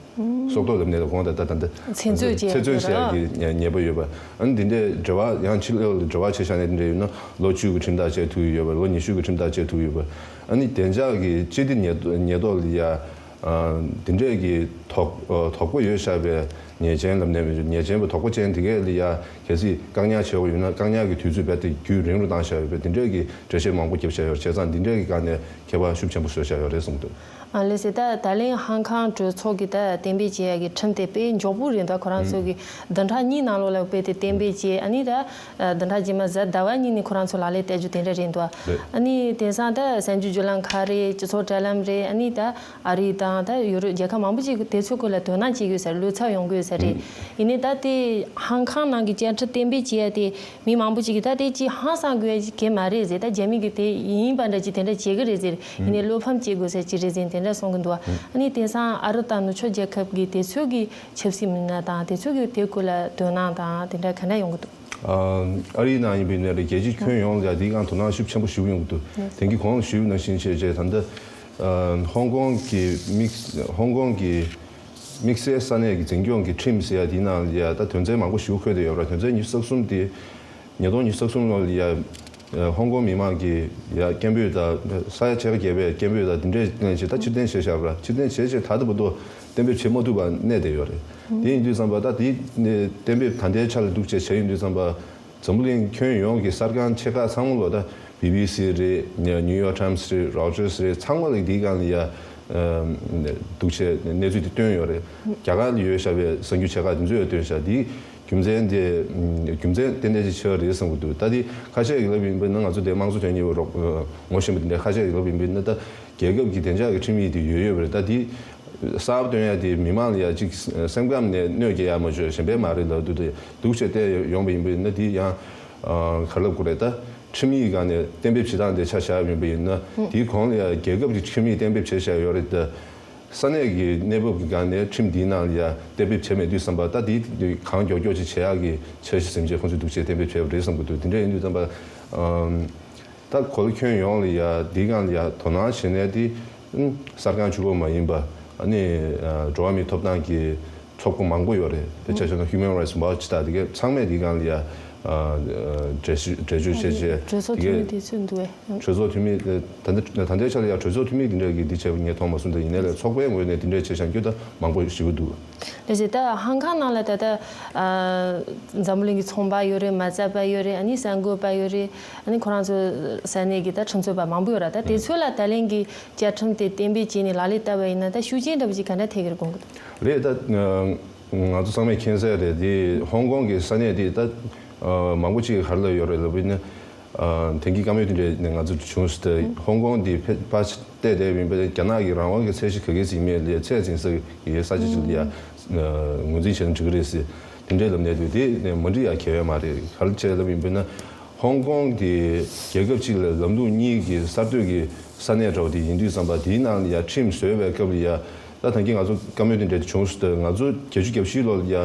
སྲོག་ཐོག་ལབ་ནས་ལ་དགོངས་དག་ད་ད་འདི་ཚེ་བཙོན་བཅས་ཚེ་བཙོན་བཅས་ཀྱི་ཉེས་ཉེས་པ་ཡོད་པ། ཨ་ནི་འདི་འདྲའི་འབྲེལ་བ་ཡང་ཕྱི་ལོགས་ལ་འབྲེལ་བ་བྱས་བཞག་ནས་འདི་འདྲ་ཡོད་ན་ལོ་བཅུ་གི་ཁྲིམས་ཐག་བཅད་ཐུབ་ཀྱི་ཡོད་པ། ལོ་ཉི་ཤུ་གི་ཁྲིམས་ཐག་བཅད་ཐུབ་ཀྱི་ཡོད་པ། ཨ་ནི་བདེ་འཇགས་ཀྱི་སྤྱི་བདེ་ཉེས་ཉེས་ཐོག་ལ་ཡ། ཨ། འདི་འདྲས་ཀྱི་དོགས་དོགས་པ་ཡོད་བཞག་པའི་ཉེས་ཅན་ལབ་ནས་ཉེས་ཅན་པ་དོགས་པ་ཅན་དེ་གས་ལ་ཡ་གལ་སྲིད་བཀག་ཉར་བྱེད་དགོས་ཡོད་ན་བཀག་ཉར་གྱི་དུས་ཚོད་རྦད་དེ་རྒྱུན་རིང་རུ་བཏང་བཞག་ཡོད་པས་འདི་འདྲས་ཀྱི་འགྲེལ་བཤད་མང་པོ་བརྒྱབ་བཞག་ཡོད། བྱས་ཙང་འདི་འདྲས་ཀྱི་སྒང་ནས་ཁྱད་པར་ཤུགས་ཆེན་པོ་བཟོས་བཞག་ཡོད་རེད་གསུངས་འདུག་ཨ་ལགས་སེ། ད་ད་ལན་ཧང་ཀང་གྲོས་ཚོགས་ཀྱིས་ད་གཏན་འབེབས་བྱེད་ཡ་གི་ཁྲིམས་དེ་དཔེ་མགྱོགས་པོ་རེད་འདུག་ཁོ་རང་ཚོ་གི་བདུན་ཕྲག་གཉིས་ནང་ལོགས་ལ་དཔེ་དེ་གཏན་འབེབས་བྱས། ཨ་ནི་ད་བདུན་ཕྲག་རྗེས་མ་གཟའ་ཟླ་བ་གཉིས་ནས་ཁོ་རང་ཚོ་ལག་ལེན་བསྟར་རྒྱུ་དེ་འདྲ་རེད་འདུག་ཨ་ནི་དེང་སང་ད་གསར་འགྱུར་བརྒྱུད་ལམ་ཁག་རེད། སྤྱི་ཚོགས་དྲ་ལམ་རེད། ཨ་ནི་ད་ཨ་རི་དང་ད་ཡུ་རོབ་རྒྱལ་ཁབ་མང་པོ་ཅིག་དེ་ཚོའི་སྐོར་ལ་དོ་སྣང་བྱེད་དགོས་ས་རེད། བློ་འཚབ་ཡོང་དགོས་ས་རེད། ཡིན་ནའི་ད་དེ་ཧང་ཀང་ནང་གི་བཅའ་ཁྲིམས་གཏན་འབེབས་བྱེད་ཡ་དེ། མི་མང་པོ་ཅིག་གིས་ད་དེ་ཅིག་ཧང་སང་དགོས་ཡ་ཅིག་གི་མ་རེད་ཟེར། ད་རྒྱ་མི་གིས་དེ་ཡིན་པ་འདྲ་ཅིག་དེ་འདྲ་བྱེད་གི་རེད་ཟེར། ཡིན་ནའི་བློ་ཕམ་བྱེད་དགོས་ས་ཅིག་རེད་ཟེར་དེ་འདྲ་གསུང་གི་འདུག་ཨ་ནི་དེང་སང་ཨ་རི་དང་ནུབ་ཕྱོགས་རྒྱལ་ཁབ་ཀྱི་དེ་ཚོའི་གི་ཆབ་སྲིད་མི་སྣ་དང་དེ་ཚོའི་གི་དེ་སྐོར་ལ་དོ་སྣང་དང་དེ་འདྲ་ག་འདྲ་ཡོང་གི་འདུག་ཨ་རིའི་ནང་ཡིན་པའི་ནས་རེད། རྒྱལ་སྤྱི་ཁྱོན་ཡོངས་ལ་དེའི་སྒང་དོ་སྣང་ཤུགས་ཆེན་པོ་ཞིག་ཡོང་གི་འདུག་དེང་གི་གོང་ལ་ཞུས་པ་ནང་བཞིན་བྱས་བྱས་ད་ལྟ་ཧོང་ཀོང་གི་དམིགས་ཧོང་ཀོང་གི་དམིགས་བསལ་ས་གནས་ཀྱི་འཛིན་སྐྱོང་གི་ཁྲིམས་ཟེར་ཡ་དེའི་ནང་ལ་ཡ་ད་དོན་ཚན་མང་པོ་ཞིག་འཁོད་བསྡད་ཡོད་རེད། དོན་ཚན་ཉི་ཤུ་རྩ་གསུམ་དེ། ཉིས་སྟོང་ཉི་ཤུ་རྩ་གསུམ་ལོ་ལ་ཡ། ཧོང་ཀོང་མི་མང་གི་ཡ་སྐད་འབོད་དང་ས་ཡ་ཕྱེད་ཀ་བརྒལ་བའི་སྐད་འབོད་དང་འདི་འདྲས་གནང་བྱས་ད་ཕྱིར་འཐེན་བྱས་བཞག་པ་ར། ཕྱིར་འཐེན་བྱས་བྱས་ད་ལྟ་བར་དུ་གཏན་འབེབས་བྱེད་མ་ཐུབ་པ་གནས་བསྡད་ཡོད་རེད། དེ་ཡིན་དུས་ཙམ་པ་ད་དེ་གཏན་འབེབས་ད་ལྟའི་ཆ་ལ་འདུག་བྱས་བྱས་ཡིན་དུས་ཙམ་པ་འཛམ་བུ་གླིང་ཁྱོན་ཡོངས་ཀྱི་གསར་ཁང་ཆེ་ཁག་ཚང་མ་ལོ་ད་བི་བི་སི་རེད། ཉིའུ་ཡོག་ཊའིམ་སི་རེད། རོ་ཇར་སི་རེད། ཚང་མ་ལ་འདིའི་སྒང་ལ་ཡ་འདུག་བྱས་གནས་ཚུལ་དེ་བཏོན་ཡོད་རེད། རྒྱ་གར་ལ་ཡོད་བཞག་པའི་གསར་འགྱུར་ཆེ་ཁག་དེ་ཚོས་ཡང་བཏོན་བཞག་དེ། རྒྱུ་མཚན་དེ་རྒྱུ་མཚན་ཏན་ཏན་ཅིག་ཆགས་རེད་བསམ་གྱི་འདུག་ད་དེ་ཁ་ཤས་ཀྱིས་ལབ་ཡིན་པས་ན་ང་ཚོ་དེ་དམངས་གཙོ་དོན་གཉེར་བ་རོགས་ངོ་ཤེས་པ་དེ་འདྲ་ཁ་ཤས་ཀྱིས་ལབ་ཡིན་པས་ན་ད་རྒྱལ་ཁབ་ཀྱི་བདེ་འཇགས་ཀྱི་ཁྲིམས་ཡིག་དེ་ཡོད་ཡོད་པ་རེད། ད་དེ་གསར་པ་བཏོན་ཡ་དེ་མི་མང་ལ་ཡ་ཅིག་སེམས་ཁམས་ནས་གནོད་སྐྱེལ་ཡ་མ་བྱོས་གཞན་པས་མ་རེད་ལབ་འདུག་དེ་འདུག་བྱས་བལྟས་ཡོང་པ་ཡིན་པས་ན་དེ་ཡང་ག་རེ་ལབ་དགོས་རེད། ད་ཁྲིམས་ཡིག་སྒང་ནས་གཏན་འབེབས་བྱེད་སྟངས་དེ་ཆ་བཞག་ཡིན་པ་ཡིན་ན་དེའི་གོང་ལ་ཡ་རྒྱལ་ཁབ་ཀྱི་ཁྲིམས་ཡིག་གཏན་འབེབས་བྱས་བཞག་ཡོད་རེད། ད། ས་གནས་ཀྱི་གནས་བབ་ཀྱི་སྒང་ནས་ཁྲིམས་འདིའི་ནང་ལ་ཡ་གཏན་འབེབས་བྱས་མེད་དུས་ཙམ་པ་ད་འདི་གང་མགྱོགས་མགྱོགས་ཅིག་བྱེད་ཡག་གི་འཆར་གཞི་ཟིན་བྱས་ཁོང་ཚོས་འདུག་བྱས་གཏན་འབེབས་བྱས་པ་རེད་བསམ་གྱི་འདུག་དེ་འདྲ་ཡིན་དུས་ཙམ་པ་ཨམ། ད་གོ་ལ་ཁྱོན་ཡོངས་ལ་ཡ་འདིའི་སྒང་ལ་ཡ་དོ་སྣང་བྱེད་ནས་དེ་ཨམ། གསར་ཁང་གཅིག་པོ་མ་ཡིན་པ་ཨ་ནི་ཨ། འགྲོ་བ་མིའི་ཐོབ་ཐང་གི་ཚོགས་པ་མང་པོ་ཡོད་རེད། དེ་ཆ་བཞག་ན་Human Rights Watch དང་དེ་གའི་ཚང་མས་དེའི་སྒང་ལ་ཡ་ཨ། འགྲེལ་བརྗོད་བྱས་བྱས་གྲོས་ཚོགས་འཐུས་མི་དེ་དེ་གའི་ཚོས་འདུག་གས། གྲོས་ཚོགས་འཐུས་མི་ད་ལྟ་ད་ལྟའི་ཆ་ལ་ཡང་གྲོས་ཚོགས་འཐུས་མི་འདི་འདྲ་གི་འདི་བྱས་པ་ངས་མཐོང་མ་སོང་། ད་ཡིན་ནའི་ལས་ཚོགས་པའི་ངོས་ནས་འདི་འདྲ་བྱས་བཞག་རྒྱུ་ད་མང་པོ་ཞེ་པོ་འདུག་ལགས་སེ། ད་ཧང་ཀང་ནང་ལ་ད་ལྟ་ཨ་འཛམ་བུ་གླིང་གི་ཚོང་པ་ཡོད་རེད། མ་རྩ་པ་ཡོད་རེད། ཨ་ནི་གསར་འགོད་པ་ཡོད་རེད། ཨ་ནི་ཁོ་རང་ཚོ་ས་གནས་ཀྱི་ད་ཁྲིམས་རྩོད་པ་མང་པོ་ཡོད་ར། ད་དེ་ཚོ་ལ་ད་ལན་གྱི་བཅའ་ཁྲིམས་དེ་གཏན་འབེབས་བྱས་ནས་ལག་ལེན་བསྟར་བ་ཡིན་ན་ད་ཤུགས་རྐྱེན་འདྲ་པོ་ཅིག་ག་འདྲ་ཐེབས་ཀྱི་རེད་དགོངས་ཀྱི་འདུག་རེད། ད་ང་ཚོ་ཚང་མས་མཁྱེན་གསལ་རེད། དེ་ཧོང་ཀོང་གི་ས་གནས་དེ་ད་མང་པོ་ཅིག་ག་རེ་ལབ་ཡོད་རེད་ལབ་ན། ཨ། དེང་གི་བཀའ་མོལ་དེ་འདྲ་ནས་ང་ཚོ་བྱུང་སྟེ་ཧོང་ཀོང་འདི་ཕར་བལྟས་བསྡད་ཡིན་པས་རྒྱ་ནག་གི་རང་དབང་གི་ཚད་གཞི་ག་གེ་ཟིན་མེད་ལས་ཚད་འཛིན་ས་གི་ས་ཆ་ཅིག་ལ་ཡ་ངོས་འཛིན་བྱས་ན་འགྲིག་གི་རེད་ཟེར། དེ་འདྲའི་ལབ་ནས་དུས་དེ་མ་འགྲིག་ཡ་གལ་ཡོད་མ་རེད། ག་རེ་བྱས་ལབ་ཡིན་པས་ན། ཧོང་ཀོང་དེ་རྒྱལ་ཁབ་གཅིག་ལ་ལམ་ལུགས་གཉིས་ཀྱི་གསར་གཏོད་ཀྱི་ས་གནས་འདྲ་བོ་དེ་ཡིན་དུས་ཙམ་པ། དེའི་ནང་ལ་ཡ་ཁྲིམས་བཟོས་པའི་སྐབས་ལ་ཡ། ད་ད་གིན་ང་ཚོ་བཀའ་མོལ་དེ་འདྲ་དེ་བྱུང་སོང་། ད་ང་ཚོ་བརྒྱད་ཅུ་གྱ་བཞི་ལོ་ལ་ཡ་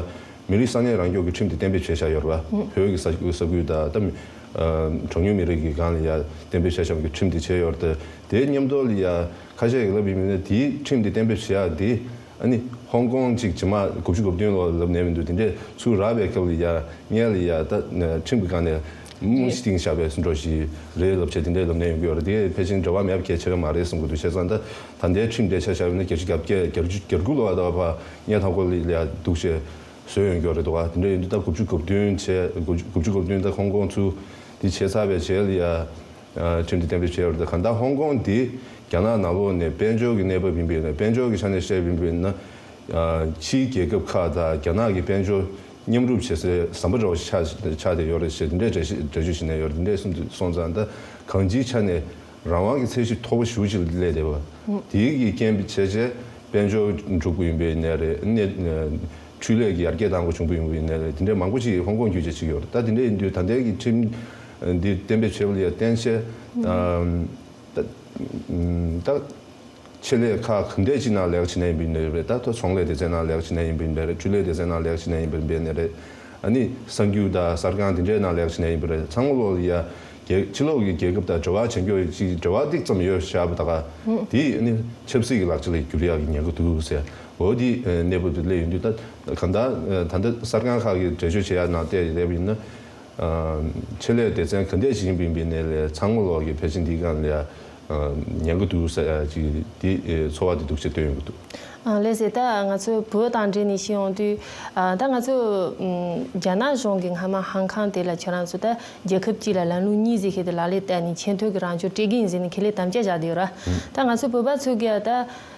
མི་རིགས་ས་གནས་རང་སྐྱོང་གི་ཁྲིམས་དེ་གཏན་འབེབས་བྱས་བཞག་ཡོད་རེད་པ། བོད་ཀྱི་ས་ས་ཁུལ་དང་ད་གྲངས་ཉུང་མི་རིགས་ཀྱི་སྒང་ལ་ཡ་གཏན་འབེབས་བྱས་བཞག་པའི་ཁྲིམས་དེ་བྱས་ཡོད་རེད། དེ་མཉམ་དུ་ལ་ཡ་ཁ་ཤས་ཀྱིས་ལབ་ཡིན་པས་ན། དེའི་ཁྲིམས་དེ་གཏན་འབེབས་བྱས་ཡ་དེ། ཨ་ནི་ཧོང་ཀོང་གཅིག་རྗེས་མ་དགུ་བཅུ་གོ་བདུན་ལོ་ལབ་ནས་མི་འདུག་དེ་འདྲས་ཚུར་རག་པའི་སྐབས་ལ་ཡ། སྔོན་ལ་ཡ་ད་ཁྲིམས་ཀྱི་སྒང་ནས་མུ་མཐུད་བཞག་པའི་བཟོ་འདྲ་ཞིག་རེད་ལབ་བྱས་དེ་འདྲས་ལབ་ནས་ཡོང་གི་ཡོད་རེད། དེ་ཕལ་ཆེར་འབྲེལ་བ་མེད་པ་གལ་ཆེ་གི་མ་རེད་བསམ་གྱི་འདུག་བྱས་ཙང་ད་ད་ལྟའི་ཁྲིམས་དེ་ཆ་བཞག་པ་ཡིན་ན་བརྒྱད་ཅུ་གྱ་བརྒྱད་བརྒྱད་ཅུ་གྱ་དགུ་ལོ་ལ་ད་བར་སྔོན་མ་ཧོང་ཀོང་ལ་ཡ་འདུག་བྱས་བཟོས་ཡོང་གི་ཡོད་རེད་འདུག་དེ་འདྲས་ཡིན་དུས་ད་དགུ་བཅུ་གོ་བདུན་བྱས། དགུ་བཅུ་གོ་བདུན་ད་ཧོང་ཀོང་ཚུར་དེ་བྱས་ཚར་བའི་རྗེས་ལ་ཡ། ཁྲིམས་དེ་གཏན་འབེབས་བྱས་ཡོད་རེད། ད་གང་ལྟར་ཧོང་ཀོང་འདི་རྒྱ་ནག་ནང་ལོགས་ནས་དཔལ་འབྱོར་གྱི་གནས་བབ་ཡིན་པས་ན། དཔལ་འབྱོར་གྱི་ཆ་ནས་བཤད་པ་ཡིན་པས་ན། ཕྱིའི་རྒྱལ་ཁབ་ཁག་དང་རྒྱ་ནག་གི་དཔལ་འབྱོར་མཉམ་རུབ་བྱེད་སའི་ཟམ་པ་འདྲ་བོ་ཆགས་ཆགས་བསྡད་ཡོད་རེད་ཞེས་དེ་འདྲའི་འགྲེལ་བཤད་འགྲེལ་བརྗོད་བྱས་ནས་ཡོད་རེད། དེ་འདྲའི་གསུངས་སོང་ཙང་ད་གང་ཅིའི་ཆ་ནས་རང་དབང་གི་ཚད་གཞི་མཐོ་པོ་ཞེ་པོ་ཅིག་ལ་སླེབས་བསྡད་པ། དེའི་གི་རྐྱེན་པས་བྱས་བྱས་དཔལ་འབྱོར་འགྲོ་གི་ཡིན་པས་ན་རེད། གནས། འཕྲུལ་ལས་ཀྱི་ཡར་རྒྱས་གཏང་དགོས་བྱུང་བ་ཡིན་པ་ཡིན་ནའི་རེད། དེ་འདྲའི་མང་པོ་ཞིག་ཧོང་ཀོང་བརྒྱུད་བྱས་བྱེད་ཀྱི་ཡོད་རེད། ད་དེ་འདྲ་ཡིན་དུས་ད་ལྟའི་གི་ཁྲིམས་འདི་གཏན་འབེབས་བྱས་པ་ལ་ཡ་བརྟེན་བྱས། ད་ད་ཆེད་ལས་ཁག་ག་འདྲ་ཅིག་ནང་ལས་ཀ་བྱེད་ན་ཡིན་པ་ཡིན་ནའི་རེད། ད་ད་ཚོང་ལས་སྡེ་ཚན་ནང་ལས་ཀ་བྱེད་ན་ཡིན་པ་ཡིན་ནའི་རེད། འཕྲུལ་ལས་སྡེ་ཚན་ནང་ལས་ཀ་བྱེད་ན་ཡིན་པ་ཡིན་ནའི་རེད། ཨ་ནི་གསར་འགྱུར་དང་གསར་ཁང་དེ་འདྲའི་ནང་ལས་ཀ་བྱེད་ན་ཡིན་པ་རེད། ཚང་མ་ལོག་ལ་ཡ། རྒྱལ། ཕྱི་ལོགས་ཀྱི་རྒྱལ་ཁབ་དང་འབྲེལ་བ་བྱེད་རྒྱུ་ཅིག་འབྲེལ་བ་ཏིག་ཙམ་ཡོད་བཞག་པ་ད་ག་དེ་ནི་ཆབ་སྲིད་ཀྱི་ལག་ཆ་ལ་འགྱུར་ཡག་གི་ཉེན་ཁ་འདུག་ཟེར། འོ་དེ་གནས་བབ་དེ་སླེབས་ཡོང་དུས་ད་གང་ལྟར་ད་ལྟ་གསར་ཁང་ཁག་གིས་འགྲེལ་བརྗོད་བྱེད་ཡག་ནང་བལྟས་བསྡད་པ་ཡིན་ན། ཆེད་ལས་སྡེ་ཚན་ག་འདྲས་ཞིག་ཡིན་པ་ཡིན་པའི་ནས་ལས་ཚང་མ་ལོག་གི་ཕལ་ཆེར་འདིའི་སྒང་ལ་ཉེན་ཁ་འདུག་ཟེར་ཡག་ཅིག་དེ་ཚོར་བ་དེ་འདུག་ཅེས་བཏོན་ཡོང་གི་འདུག་ཨ་ལགས་སེ། ད་ང་ཚོའི་བོད་དང་འབྲེལ་ནས་བཤད་ཡོང་དུས། ཨ་ད་ང་ཚོ་ཨམ་རྒྱ་ནག་གཞུང་གིས་སྔ་མ་ཧང་ཁང་དེ་ལ་ཁྱེད་རང་ཚོ་ད་རྒྱལ་ཁབ་གཅིག་ལ་ལམ་ལུགས་གཉིས་ཟེར་མཁན་དེ་ལག་ལེན་བསྟར་ནས་ཆེས་མཐོའི་གི་རང་སྐྱོང་སྤྲད་ཀྱི་ཡིན་ཟེར་ནས་ཁས་ལེན་དམ་བཅའ་བཞག་བསྡད་ཡོད་ར། ད་ང་ཚོ་བོད་པ་ཚོ་གིས་ད་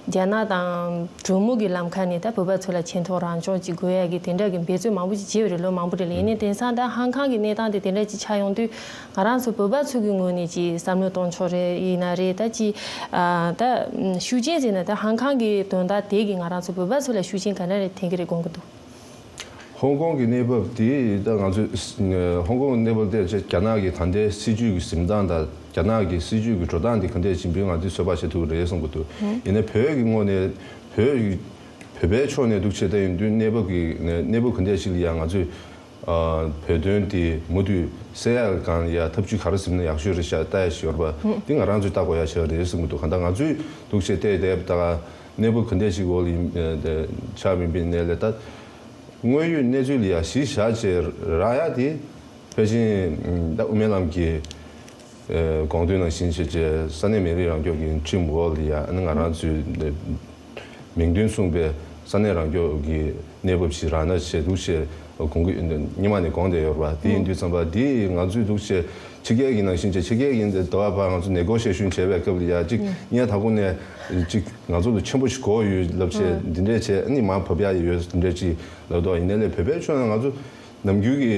རྒྱ་ནག་དང་གྲོས་མོལ་གྱི་ལམ་ཁ་ནས་ད་བོད་པ་ཚོ་ལ་ཆེས་མཐོའི་རང་སྐྱོང་ཅིག་དགོས་ཡ་གི་དེ་འདྲ་གི་འབད་རྩོལ་མང་པོ་ཞིག་བྱས་ཡོད་རེད། ལོ་མང་པོ་རིང་ལ། ཡིན་ནའི་དེང་སང་ད་ཧང་ཁང་གི་གནས་སྟངས་དེ་དེ་འདྲ་ཅིག་ཆགས་ཡོང་དུས། ང་རང་ཚོ་བོད་པ་ཚོ་གི་ངོས་ནས་ཅིག་བསམ་བློ་གཏོང་ཕྱོགས་རེ་ཡིན་ན་རེད། ད་ཅིག་ཨ་ད་ཤུགས་རྐྱེན་ཟེར་ན་ད་ཧང་ཁང་གི་དོན་དག་དེ་གིས་ང་རང་ཚོ་བོད་པ་ཚོ་ལ་ཤུགས་རྐྱེན་ག་འདྲ་རེ་ཐེབས་ཀྱི་རེད་དགོངས་ཀྱི་འདུག་ཧོང་ཀོང་གི་གནས་བབ་དེ་ད་ང་ཚོས་ཧོང་ཀོང་གི་གནས་བབ་དེ་རྒྱ་ནག་གི་ད་ལྟའི་སྲིད་ཇུས་ཀྱི་འཛིན་སྟངས་དང་རྒྱ་ནག་གི་སྲིད་ཇུས་ཀྱི་འགྲོ་སྟངས་དེ་ག་འདྲས་ཡིན་པའི་ང་ཚོས་ཚོད་དཔག་བྱེད་ཐུབ་ཀྱི་རེད་བསམ་གྱི་འདུག་ཡིན་ནའི་བོད་ཀྱི་ངོས་ནས་བོད་ཀྱི་བོད་པའི་ཕྱོགས་ནས་འདུག་བྱས་ད་ཡིན་དུས་གནས་བབ་ཀྱི་གནས་བབ་ག་འདྲས་ཞིག་ལ་ཡང་ང་ཚོས་བོད་དོན་དེ་མུ་མཐུད་སེལ་ཡག་གི་སྒང་ལ་ཡ་ཐབས་ཇུས་ག་རེ་འཛིན་ན་ཡག་ཤོས་རེད་ཤག་ལྟ་ཡ་ཞིག་ཡོད་རེད་པ། འདི་ང་རང་ཚོས་ལྟ་དགོས་ཡ་ཞིག་རེད་བསམ་གྱི་འདུག་གང་ལྟར་ང་ཚོས་འདུག་བྱས་བལྟས་བསྡད་པ་ད་ག་གནས་བབ་ག་འདྲས་ཞིག་འོག་ལ་ཡིན་ཆགས་ཡིན་པའི་གནས་ལ་ད་དངོས་ཡོད་གནས་ཚུལ་ལ་ཡ་གཞི་བཞག་བྱས་རག་ཡ་དེ་ཕལ་ཆེར་ད་དབུ་མའི་ལམ་གྱི་དགོངས་དོན་ནང་བཞིན་བྱས་བྱས་ས་གནས་མི་རིགས་རང་སྐྱོང་གི་ཁྲིམས་འོག་ལ་ཡ་ཨ་ནི་ང་རང་ཚོའི་མིང་དོན་མཚུངས་པའི་ས་གནས་རང་སྐྱོང་གི་གནས་བབ་ཞིག་རག་ན་ཞེས་འདུག་བྱས་དགོངས་ཀྱི་སྔོན་མ་ནས་དགོངས་བསྡད་ཡོད་རེད་པ། དེ་ཡིན་དུས་ཙམ་པ་འདི་ང་ཚོས་འདུག་བྱས་ཕྱི་རྒྱལ་གྱི་ནང་བཞིན་བྱས་ཕྱི་རྒྱལ་གྱི་འདི་དོ་བ་ཕར་ང་ཚོ་ནེ་གོ་ཤེ་ཤོན་བྱས་པའི་སྐབས་ལ་ཡ་གཅིག་ཨུ་སྔོན་མ་ད་གོང་ནས་གཅིག་ང་ཚོ་ལ་ཆེན་པོ་ཞིག་དགོས་ཡོད་ལབ་བྱས་ཨུ་འདི་འདྲས་བྱས་ཨ་ནི་མར་བབས་ཡ་ཡོད་འདི་འདྲས་ཅིག་ལབ་འདུག་ཡིན་ནའི་ལས་བོད་པའི་ཕྱོགས་ནས་ང་ཚོ་ནམ་རྒྱུན་གྱི་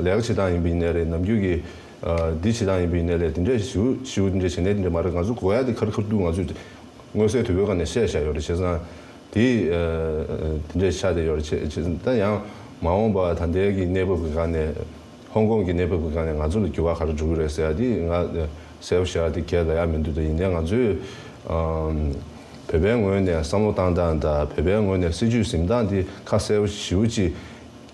ལས་ཀ་བྱེད་སྟངས་ཡིན་པ་ཡིན་ནའི་རེད། ནམ་རྒྱུན་གྱི་འདི་བྱེད་སྟངས་ཡིན་པ་ཡིན་ནའི་ལས་འདི་འདྲས་ཞུ་ཞུ་འདི་འདྲས་བྱེད་ནའི་འདི་འདྲས་མ་རེད། ང་ཚོ་དགོས་ཡ་དེ་ཁ་རི་ཁ་ཐུག་ང་ཚོས་མངོན་གསལ་དོད་པོའི་སྒང་ནས་བཤད་བཞག་ཡོད་རེད། བྱས་ཙང་དེ་དེ་འདྲས་ཆགས་བསྡད་ཡོད་རེད། བྱས་ད་ཡང་མ་འོངས་པ་ད་ལྟའི་གི་གནས་བབ་ཀྱི་སྒང་ནས་ཧོང་ཀོང་གི་གནས་བབ་ཀྱི་སྒང་ནས་ང་ཚོ་ལ་འགྱུར་བ་ག་རེ་འགྲོ་གི་རེད་ཟེར་ཡ་དེ་ང་གསལ་པོ་བཤད་ཡ་དེ་གལ་ལ་ཡ་མི་འདུག་ད་ཡིན་ནའི་ང་ཚོས་བོད་པའི་ངོས་ནས་བསམ་བློ་བཏང་སྟངས་དང་བོད་པའི་ངོས་ནས་སྲིད་ཇུས་འཛིན་སྟངས་དེ་ཁ་གསལ་པོ་ཞེ་པོ་ཅིག་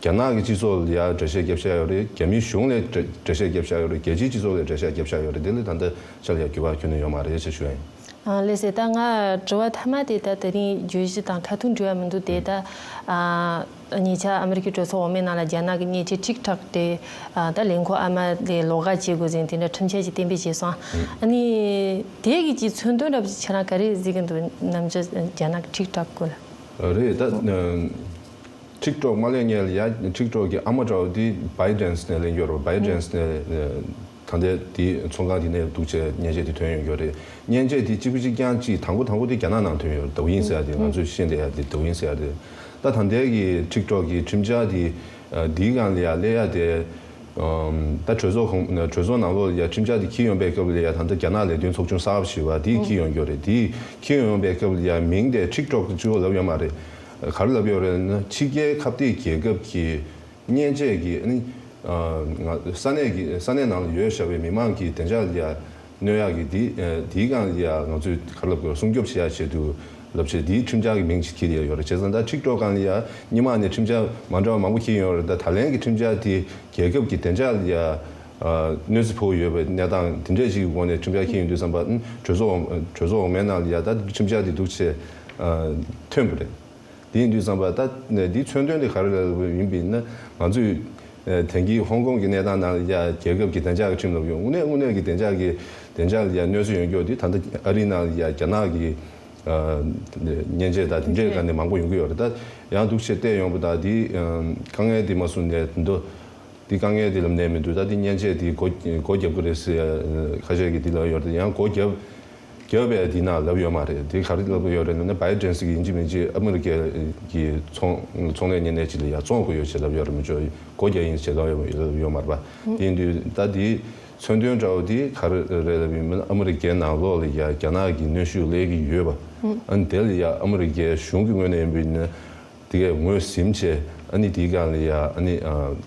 རྒྱ་ནག་གི་སྤྱི་ཚོགས་ལ་ཡ་འགྲེལ་བཤད་བརྒྱབ་བཞག་ཡོད་རེད། རྒྱ་མིའི་གཞུང་ལ་འགྲེལ་བཤད་བརྒྱབ་བཞག་ཡོད་རེད། རྒྱལ་སྤྱིའི་སྤྱི་ཚོགས་ལ་འགྲེལ་བཤད་བརྒྱབ་བཞག་ཡོད་རེད། དེ་ལ་ད་ལྟ་ཆ་ལ་ཡ་འགྱུར་བ་ཁྱོན་ནས་ཡོད་མ་རེད་ཅེས་ཞུ་ཡ་ཡིན། ཨ་ལགས་སེ། ད་ང་དྲི་བ་མཐའ་མ་དེ་ད་དེ་རིང་བརྗོད་གཞི་དང་ཁ་ཐུག་འབྲེལ་བ་མི་འདུག་དེ་ད་ཨ་ཉེ་ཆར་ཨ་མི་རི་ཀའི་གྲོས་ཚོགས་འོག་མའི་ནང་ལ་རྒྱ་ནག་གི་མཉེན་ཆས་ཊིག་ཊོག་དེ་ཨ་ད་ལས་འགུལ་ཨ་མ་དེ་ལོགས་ཀ་བྱེད་དགོས་ཟེར་དེ་འདྲ་ཁྲིམས་ཆད་ཅིག་གཏན་འབེབས་བྱས་སོང་། ཨ་ནི་དེ་གི་ཅིག་མཚོན་དོན་འདྲ་པོ་ཅིག་ཁྱེད་རང་ག་རེ་གཟིགས་ཀྱི་འདུག་ནམ་རྒྱུན་རྒྱ་ནག་གི་ཊིག་ཊོག་སྐོར་ལ། རེད་ད། ཊིག་ཊོག་མ་སླེབས་སྔོན་ལ་ཡ་ཊིག་ཊོག་གི་ཨ་མ་འདྲ་བོ་དེ་བྷའི་ཌན་ནས་སླེབས་ཡོད་རེད། བྷའི་ཌན་ནས་ད་ལྟའི་དེ་ཚོང་ཁང་དེ་ནས་འདུག་བྱས་མཉེན་ཆས་དེ་ཐོན་ཡོང་གི་ཡོད་རེད། མཉེན་ཆས་དེ་གཅིག་པུ་གཅིག་རྐྱང་གཅིག་དང་པོ་དང་པོ་དེ་རྒྱ་ནག་ནང་ཐོན་ཡོད་རེད། དོ་ཡིན་ཟེར་ཡ་དེ་ང་ཚོས་ཤེས་བསྡད་ཡ་དེ་དོ་ཡིན་ཟེར་ཡ་རེད། ད་ད་ལྟའི་གི་ཊིག་ཊོག་གི་ཁྲིམས་འཆར་དེ་འདིའི་སྒང་ལ་ཡ་སླེབས་ཡ་དེ། ད་གྲོས་ཚོགས་གོང་གྲོས་ཚོགས་ནང་ལོགས་ལ་ཡ་ཁྲིམས་འཆར་དེ་འཁྱེར་ཡོང་པའི་སྐབས་ལ་ཡ་ད་ལྟ་རྒྱ་ནག་ལས་དོན་ཚོགས་ཆུང་གསར་པ་ཞིག་ཡོད་པ་དེ་འཁྱེར་ཡོང་གི་ཡོད་རེད། དེ་འཁྱེར་ཡོང་པའི་སྐབས་ལ་ཡ་མིང་དེ་ཊིག་ཊོག་གི་གཙོ་བོ་ལབ་ཡོད་མ་རེད། ག་རེ་ལབ་ཡོད་རེད་ན་ཕྱི་རྒྱལ་ཁ་གཏད་རྒྱལ་ཁབ་ཀྱི་ མཉེན་ཆས་ཀྱི་ཨ་ནི་ང་ས་གནས་ཀྱི་ས་གནས་ནང་ལ་ཡོད་བཞག་པའི་མི་མང་གི་བདེ་འཇགས་ལ་ཡ་གནོད་ཡག་གི་འདི་འདིའི་སྒང་ལ་ཡ་ང་ཚོས་ག་རེ་ལབ་དགོས་སྲུང་སྐྱོབ་བྱེད་ཡག་ཆེད་དུ་ལབ་བྱས་འདིའི་ཁྲིམས་འཆར་གྱི་མིང་ཅིག་འཁྱེར་ཡ་ཡོད་རེད། བྱས་ཙང་ད་ཊིག་ཊོག་སྒང་ལ་ཡ་སྔོན་མ་ནས་ཁྲིམས་འཆར་མ་འདྲ་བ་མང་པོ་འཁྱེར་ཡོད་རེད། ད་ད་ལན་གྱི་ཁྲིམས་འཆར་དེ་རྒྱལ་ཁབ་ཀྱི་བདེ་འཇགས་ལ་ཡ་གནོད་འཚེ་ཕོག་ཡོད་པའི་གནས་སྟངས་དེ་འདྲས་ཞིག་གི་སྒོ་ནས་ཁྲིམས་འཆར་འཁྱེར་ཡོང་དུས་ཙམ་པ་གྲོས་ཚོགས་གྲོས་ཚོགས་འོག་མའི་ནང་ལ་ཡ་ད་ཁྲིམས་འཆར་དེ་འདུག་བྱས་ཐོན་པ་རེད། དེ་ཡིན་དུས་ཙམ་པ་ད་འདིའི་མཚོན་དོན་དེ་ག་རེ་ལབ་ཡིན་པ་ཡིན་ན་ང་ཚོས་དེང་གི་ཧོང་ཀོང་གི་གནས་སྟངས་ནང་ལ་ཡ་རྒྱལ་ཁབ་ཀྱི་བདེ་འཇགས་ཀྱི་ཁྲིམས་ལབ་ཡོང་དངོས་གནས་དངོས་གནས་ཀྱི་བདེ་འཇགས་ཀྱི་བདེ་འཇགས་ལ་ཡ་གནོད་འཚེ་ཡོང་རྒྱུ་དེ་ད་ལྟ་ཨ་རིའི་ནང་ལ་ཡ་རྒྱ་ནག་གི་མཉེན་ཆས་དང་དེ་འདྲའི་སྒང་ནས་མང་པོ་ཡོང་གི་ཡོད་རེད། ད་ཡང་འདུག་བྱས་བལྟས་ཡོང་པ་ད་དེ་དཀའ་ངལ་དེ་མ་བཟུང་ནས་དེ་འདྲ་དེ་དཀའ་ངལ་དེ་ལབ་ནས་མི་འདུག་ད་དེ་མཉེན་ཆས་དེ་སྒོ་སྒོ་རྒྱབ་ཀྱི་རེད་ཟེར་ཡ་ཁ་ཤས་ཀྱིས་དེ་ལབ་ཡོད་རེད། ཡང་སྒོ་རྒྱབ་རྒྱབ་པའི་དེ་ནང་ལབ་ཡོད་མ་རེད། དེ་ག་རེ་ལབ་ཡོད་རེད་ལབ་ན་བའི་ཌེན་སི་གི་ཡིན་གཅིག་མིན་གཅིག་ཨ་མི་རི་ཀའི་གི་ཚོང་ཚོང་ལས་གཉེར་གནས་ཅིག་ལ་ཡ་བཙོང་དགོས་ཡོད་ཅེས་ལབ་ཡོད་རེད། མི་ཆོག་སྒོ་རྒྱག་ཡིན་ཅེས་ལབ་ཡོད་ལབ་ཡོད་མ་རེད་པ། དེ་ཡིན་དུས་ད་དེ་མཚོན་དོན་འདྲ་བོ་དེ་ག་རེ་རེད་ལབ་ཡིན་མིན་ཨ་མི་རི་ཀའི་ནང་ལོགས་ལ་ཡ་རྒྱ་ནག་གི་གནོན་ཤུགས་སླེབས་ཀྱི་ཡོད་པ། ཨ་ནི་དེ་ལ་ཡ་ཨ་མི་རི་ཀའི་གཞུང་གི་ངོས་ནས་ཡིན་པ་ཡིན་ན། དེ་གས་ངོས་ཟིན་བྱས་ཨ་ནི་དེའི་སྒང་ལ་ཡ་ཨ་ནི་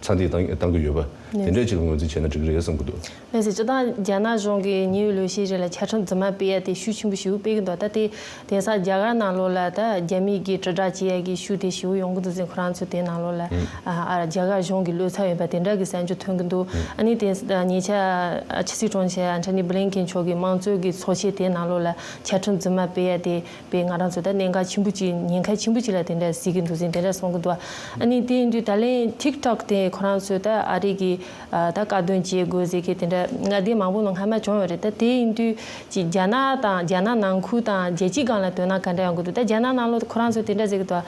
ཚ་འདེད་བཏང་བཏང་གི་ཡོད་པ་དེ་འདྲས་ཅིག་ལ་ངོས་འཛིན་བྱས་ན་འགྲིག་གི་རེད་བསམ་གྱི་འདུག་ལགས་སོ། སྤྱིར་བཏང་རྒྱ་ནག་གཞུང་གིས་ཉེ་བའི་ལོ་ཤས་རིང་ལ་ཆ་ཁྲིམས་རྫུན་མ་སྤེལ་ཡ་དེ་ཤུགས་ཆེན་པོ་ཞེ་པོ་སྤེལ་གྱི་འདུག་ད་དེ་དེང་སང་རྒྱ་གར་ནང་ལོགས་ལ་ད་རྒྱ་མི་གིས་དྲིལ་བསྒྲགས་བྱེད་ཡ་གི་ཤུགས་དེ་ཞེ་པོ་ཡོང་གི་འདུག་ཟེར། ཁོ་རང་ཚོ་དེ་ནང་ལོགས་ལ་ཨ་རྒྱ་གར་གཞུང་གི་བློ་འཚབ་ཡོད་པ་དེ་འདྲ་གི་གསར་འགྱུར་ཐོན་གྱི་འདུག་ཨ་ནི་དེ་ཉེ་ཆར་ཕྱི་སྲིད་དྲུང་ཆེ་ཨན་ཐོ་ནི་བྷི་ལིན་ཀེན་མཆོག་གིས་དམངས་གཙོའི་གི་ཚོགས་ཆེན་དེ་ནང་ལོགས་ལ་ཆ་ཁྲིམས་རྫུན་མ་སྤེལ་ཡ་དེ། པས་ང་རང་ཚོ་ད་གནད་འགག་ཆེན་པོ་ཅིག་ཉེན་ཁ་ཆེན་པོ་ཅིག་ལ་དེ་འདྲ་གཟིགས་ཀྱི་འདུག་ཟེར་དེ་འདྲ་གསུང་གི་འདུག་ཨ་ནི་དེ་ཡིན་དུས་ད་ལན་ཊིག་ཊོག་དེ་ཁོ་རང་ཚོས་ད་ཨ་རི་གི་ད་བཀག་སྡོམ་བྱེད་དགོས་ཟེར་གི་དེ་འདྲ་ང་དེ་མང་པོ་ལ་སྔ་མ་བྱུང་ཡོད་རེད། ད་དེ་ཡིན་དུས་ཅིག་རྒྱ་ནག་དང་རྒྱ་ནག་ནང་ཁུལ་དང་རྒྱལ་སྤྱིའི་སྒང་ལ་དོ་སྣང་ག་འདྲ་ཡོང་གི་འདུག་ད་རྒྱ་ནག་ནང་ལོགས་ཁོ་རང་ཚོས་དེ་འདྲ་ཟེར་གི་འདུག་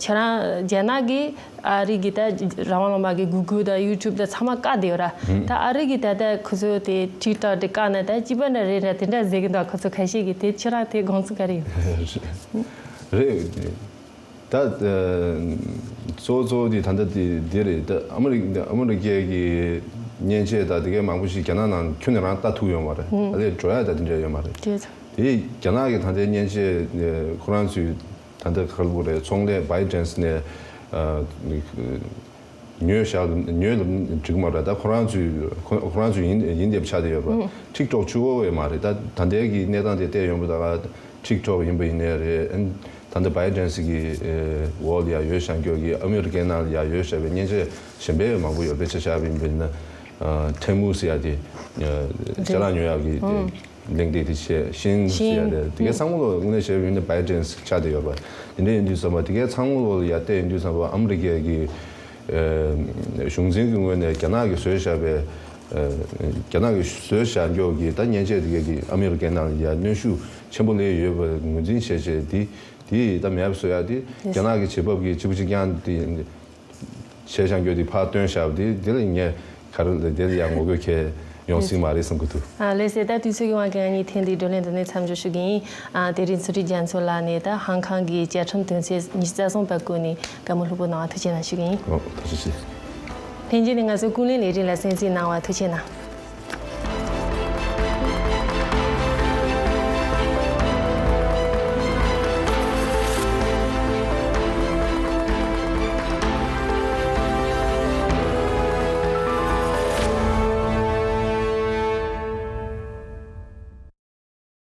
ཁྱེད་རང་རྒྱ་ནག་གིས་ཨ་རི་གི་ད་རང་དབང་ལུང་པ་གི་གུ་གུལ་དང་ཡུ་ཊུབ་དང་ཚང་མ་བཀག་བསྡད་ཡོད་ར། ད་ཨ་རི་གི་ད་ལྟ་ཁོ་ཚོ་དེ་ཊིག་ཊོག་དེ་བཀག་ན་ད་སྤྱི་པ་འདྲ་རེད་འདྲ་དེ་འདྲ་ཟེར་གི་འདུག་ཁོ་ཚོ་ཁ་ཤས་ཀྱིས་དེ་ཁྱེད་རང་དེ་དགོངས་ཚུལ་ག་རེ་ཡོད། རེད། ད་གཙོ་བོ་གཙོ་བོ་དེ་ད་ལྟ་དེ་དེ་རེད། ད་ཨ་མི་རི་ཨ་མི་རི་ཀའི་གི་མཉེན་ཆས་ད་དེ་གའི་མང་པོ་ཞིག་རྒྱ་ནག་ནང་ཁྱོན་ནས་རང་ལྟ་ཐུབ་ཡོད་མ་རེད། ཨ་ལས་འགྲོ་ཡ་ད་དེ་འདྲ་ཡོད་མ་རེད། དེ་རྒྱ་ནག་གི་ད་ལྟའི་མཉེན་ཆས་ཁོ་རང་ཚོའི་ད་ལྟ་ག་རེ་ལབ་དགོས་རེད། ཚོང་ལས་བའི་ཌེན་སི་ནས་ཉོས་བཞག་ཉོས་ལ་འགྲིག་མ་རེད། ད་ཁོ་རང་ཚོའི་ཁོ་ཁོ་རང་ཚོའི་ཡིན་ཡིན་བསྡད་པ་ཆགས་བསྡད་ཡོད་རེད། ཊིག་ཊོག་གཅིག་པོ་ཡོད་མ་རེད། ད་ད་ལྟའི་གི་གནས་སྟངས་དེ་བལྟས་ཡོང་པ་ད་ཊིག་ཊོག་ཡིན་པ་ཡིན་ནའི་རེད། ཨ་ནི་ད་ལྟ་བའི་ཌེན་སི་གི་འོག་ལ་ཡ་ཡོད་བཞག་རྒྱུ་གི་ཨ་མི་རི་ཀའི་ནང་ལ་ཡ་ཡོད་བཞག་པའི་མཉེན་ཆས་གཞན་པའི་མང་པོ་ཡོད། དཔེ་ཆ་བཞག་པ་ཡིན་པ་ཡིན་ན་ཐེ་མུ་ཟེར་ཡ་དེ་ཅ་ལག་ཉོ་ཡག་གི་དེ། གླེང་སྟེགས་དེ་བྱས་ཤིན་ཟེར་ཡ་དེ་དེ་གའི་ཚང་མ་ལོ་དངོས་གནས་བྱས་པ་ཡིན་ན་བའི་ཌེན་སི་ཆགས་བསྡད་ཡོད་པ་དེ་འདྲ་ཡིན་དུས་ཙམ་པ་དེ་གའི་ཚང་མ་ལོ་ལ་ཡར་བལྟས་ཡིན་དུས་ཙམ་པ་ཨ་མི་རི་ཀའི་གི་གཞུང་འཛིན་གྱི་ངོས་ནས་རྒྱ་ནག་གིས་བཟོས་བཞག་པའི་རྒྱ་ནག་གིས་བཟོས་བཞག་མགྱོགས་ཀྱི་ད་མཉེན་ཆས་དེ་གའི་གི་ཨ་མི་རི་ཀའི་ནང་ལ་ཡར་གནོན་ཤུགས་ཆེན་པོ་སླེབས་ཡོད་པ་ངོས་འཛིན་བྱས་བྱས་དེ་དེ་ད་མེད་པ་བཟོ་ཡ་དེ་རྒྱ་ནག་གི་བྱེད་བབ་ཀྱི་གཅིག་པུ་གཅིག་རྐྱང་དེ། བྱས་བཞག་རྒྱུ་དེ་ཕར་བཏོན་བཞག་པ་དེ་དེ་ལ་ངས་ག་རེ་ལ་དེ་ལ་ཡང་ངོ་རྒོལ་གལ་ཡོང་སྲིད་མ་རེད་བསམ་གྱི་འདུག་ཨ་ལགས་སོ། ད་དུས་ཚོད་ཀྱི་དབང་གིས་ང་གཉིས་ཐེངས་འདིའི་བགྲོ་གླེང་འདི་ནས་མཚམས་འཇོག་ཞུ་གི་ཡིན། ཨ་དེ་རིང་ཚུལ་ཁྲིམས་རྒྱ་མཚོ་ལགས་ནས་ད་ཧང་ཀང་གི་བཅའ་ཁྲིམས་དོན་ཚན་ཉི་ཤུ་རྩ་གསུམ་པ་བཀོད་ནས་བཀའ་མོལ་ལྷུག་པོ་གནང་བ་ཐུགས་རྗེ་གནང་ཞུ་གི་ཡིན། ཨོ་ཐུགས་རྗེ་ཆེ། ལྷན་རྒྱས་ནས་ང་ཚོའི་ཀུན་གླེང་ལས་རིམ་ལ་གསན་གཟིགས་གནང་བ་ཐུགས་རྗེ་གནང་།